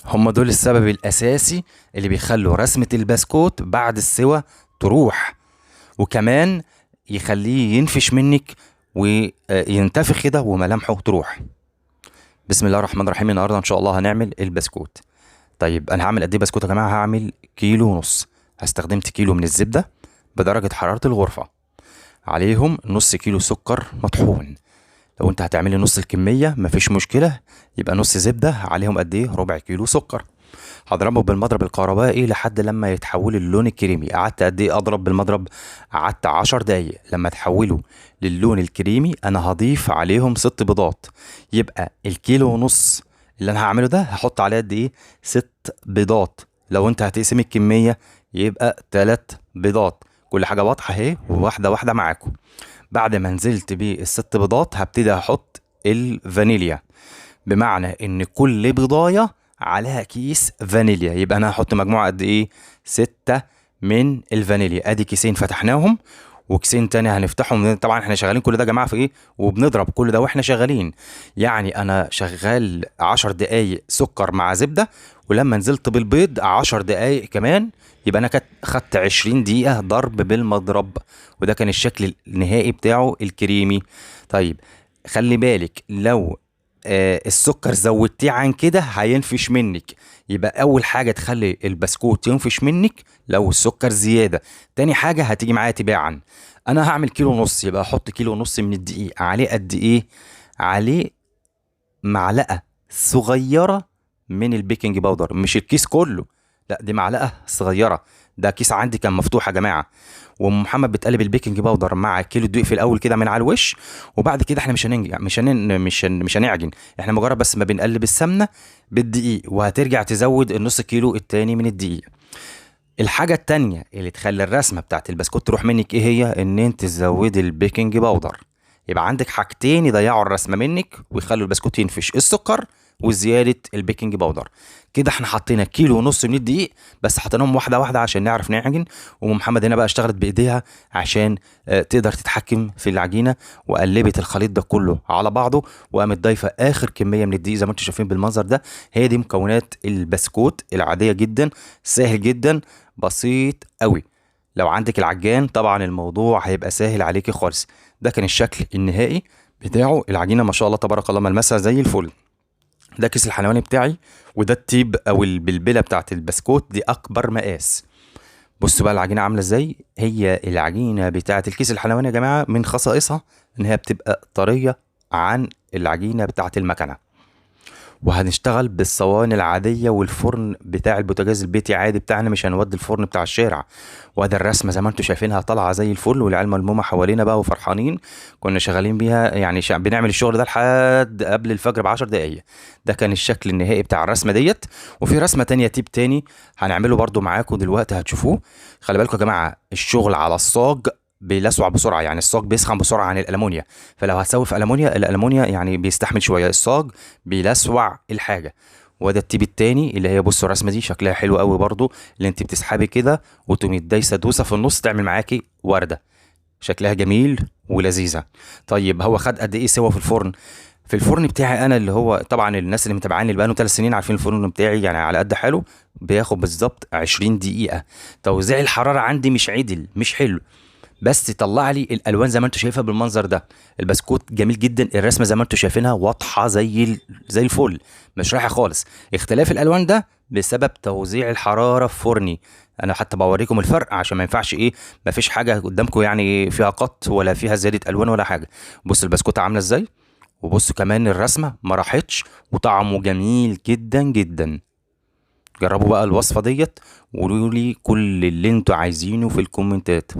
هم دول السبب الاساسي اللي بيخلوا رسمة البسكوت بعد السوى تروح، وكمان يخليه ينفش منك وينتفخ كده وملامحه تروح. بسم الله الرحمن الرحيم. النهارده ان شاء الله هنعمل البسكوت. طيب انا هعمل قد ايه بسكوت يا جماعة؟ هعمل 1.5 كيلو. استخدمت كيلو من الزبدة بدرجة حرارة الغرفة، عليهم نص كيلو سكر مطحون. لو انت هتعملي نص الكمية مفيش مشكلة، يبقى نص زبدة عليهم قد ايه؟ ربع كيلو سكر. هضربه بالمضرب الكهربائي لحد لما يتحول للون الكريمي. قعدت قد ايه اضرب بالمضرب؟ قعدت 10 دقايق. لما تحوله للون الكريمي انا هضيف عليهم 6 بيضات. يبقى 1.5 كيلو اللي انا هعمله ده هحط عليه قد ايه؟ 6 بيضات. لو انت هتقسم الكمية يبقى 3 بيضات. كل حاجة واضحة اهي، وواحدة واحدة معاكم. بعد ما نزلت بال6 بيضات هبتدي احط الفانيليا، بمعنى ان كل بيضايه عليها كيس فانيليا. يبقى انا هحط مجموعة قد ايه؟ 6 من الفانيليا. ادي كيسين فتحناهم وكيسين تاني هنفتحهم. طبعا احنا شغالين كل ده يا جماعة في ايه؟ وبنضرب كل ده واحنا شغالين. يعني انا شغال 10 دقايق سكر مع زبدة، ولما نزلت بالبيض 10 دقايق كمان، يبقى انا خدت 20 دقيقة ضرب بالمضرب، وده كان الشكل النهائي بتاعه الكريمي. طيب خلي بالك لو السكر زودتيه عن كده هينفش منك. يبقى اول حاجة تخلي البسكوت ينفش منك لو السكر زيادة. تاني حاجة هتيجي معايا تباعا، انا هعمل 1.5 كيلو، يبقى احط 1.5 كيلو من الدقيق عليه قد ايه؟ عليه معلقه صغيرة من ال baking powder، مش الكيس كله، لا دي معلقه صغيرة. ده كيس عندي كان مفتوح يا جماعة. وام محمد بتقلب ال baking powder مع كيلو الدقيق في الاول كده من على الوش، وبعد كده احنا مش هنعجن، احنا مجرد بس ما بنقلب السمنة بالدقيق، وهترجع تزود النص كيلو التاني من الدقيق. الحاجة التانية اللي تخلي الرسمة بتاعت البسكوت تروح منك ايه هي؟ ان انت تزودي ال baking powder. يبقى عندك حاجتين يضيعوا الرسمة منك ويخلوا البسكوت ينفش، السكر وزيادة ال baking powder. كده احنا حطينا 1.5 كيلو من الدقيق، بس حطيناهم واحدة واحدة عشان نعرف نعجن. وام محمد هنا بقى اشتغلت بايديها عشان تقدر تتحكم في العجينة، وقلبت الخليط ده كله على بعضه، وقامت ضايفه اخر كمية من الدقيق زي ما انتم شايفين بالمنظر ده. هي دي مكونات البسكوت العادية جدا، سهل جدا، بسيط قوي. لو عندك العجان طبعا الموضوع هيبقى سهل عليكي خالص. ده كان الشكل النهائي بتاعه. العجينة ما شاء الله تبارك الله ملمسها زي الفل. ده كيس الحلواني بتاعي، وده التيب او البلبلة بتاعت البسكوت، دي اكبر مقاس. بصوا بقى العجينة عامله ازاي. هي العجينة بتاعت الكيس الحلواني يا جماعة من خصائصها ان هي بتبقى طرية عن العجينة بتاعت المكنه. وهنشتغل بالصواني العادية والفرن بتاع البوتاجاز البيتي عادي بتاعنا، مش هنودي الفرن بتاع الشارع. وادي الرسمة زي ما انتم شايفينها طالعه زي الفل، والعيال ملمومه حوالينا بقى وفرحانين. كنا شغالين بيها يعني بنعمل الشغل ده لحد قبل الفجر ب10 دقايق. ده كان الشكل النهائي بتاع الرسمة ديت. وفي رسمه تانية تيب تاني هنعمله برضو معاكم دلوقتي هتشوفوه. خلي بالكم يا جماعة الشغل على الصاج بيلسع بسرعة، يعني الصاج بيسخن بسرعة عن الالومنيا. فلو هتسوي في المونيا، الالومنيا يعني بيستحمل شوية، الصاج بيلسوع الحاجة. وده التيب التاني اللي هي بصوا الرسمة دي شكلها حلو قوي برضو، اللي انت بتسحبي كده وتقومي دايسه دوسة في النص تعمل معاكي ورده، شكلها جميل ولذيذه. طيب هو خد قد ايه سوا في الفرن؟ في الفرن بتاعي انا اللي هو طبعا الناس اللي متابعاني اللي بقالهم 3 سنين عارفين الفرن بتاعي يعني على قد حاله، بياخد بالظبط 20 دقيقة. توزيع الحرارة عندي مش عدل، مش حلو، بس طلع لي الالوان زي ما انتم شايفها بالمنظر ده. البسكوت جميل جدا، الرسمة زي ما انتم شايفينها واضحة زي الفل، مش رايحة خالص. اختلاف الالوان ده بسبب توزيع الحرارة في فرني. انا حتى بوريكم الفرق عشان ما ينفعش ايه، ما فيش حاجة قدامكم يعني فيها قط ولا فيها زيادة الوان ولا حاجة. بص البسكوت عامله ازاي، وبصوا كمان الرسمة ما راحتش، وطعمه جميل جدا جدا. جربوا بقى الوصفة ديت وقولوا لي كل اللي انتوا عايزينه في الكومنتات.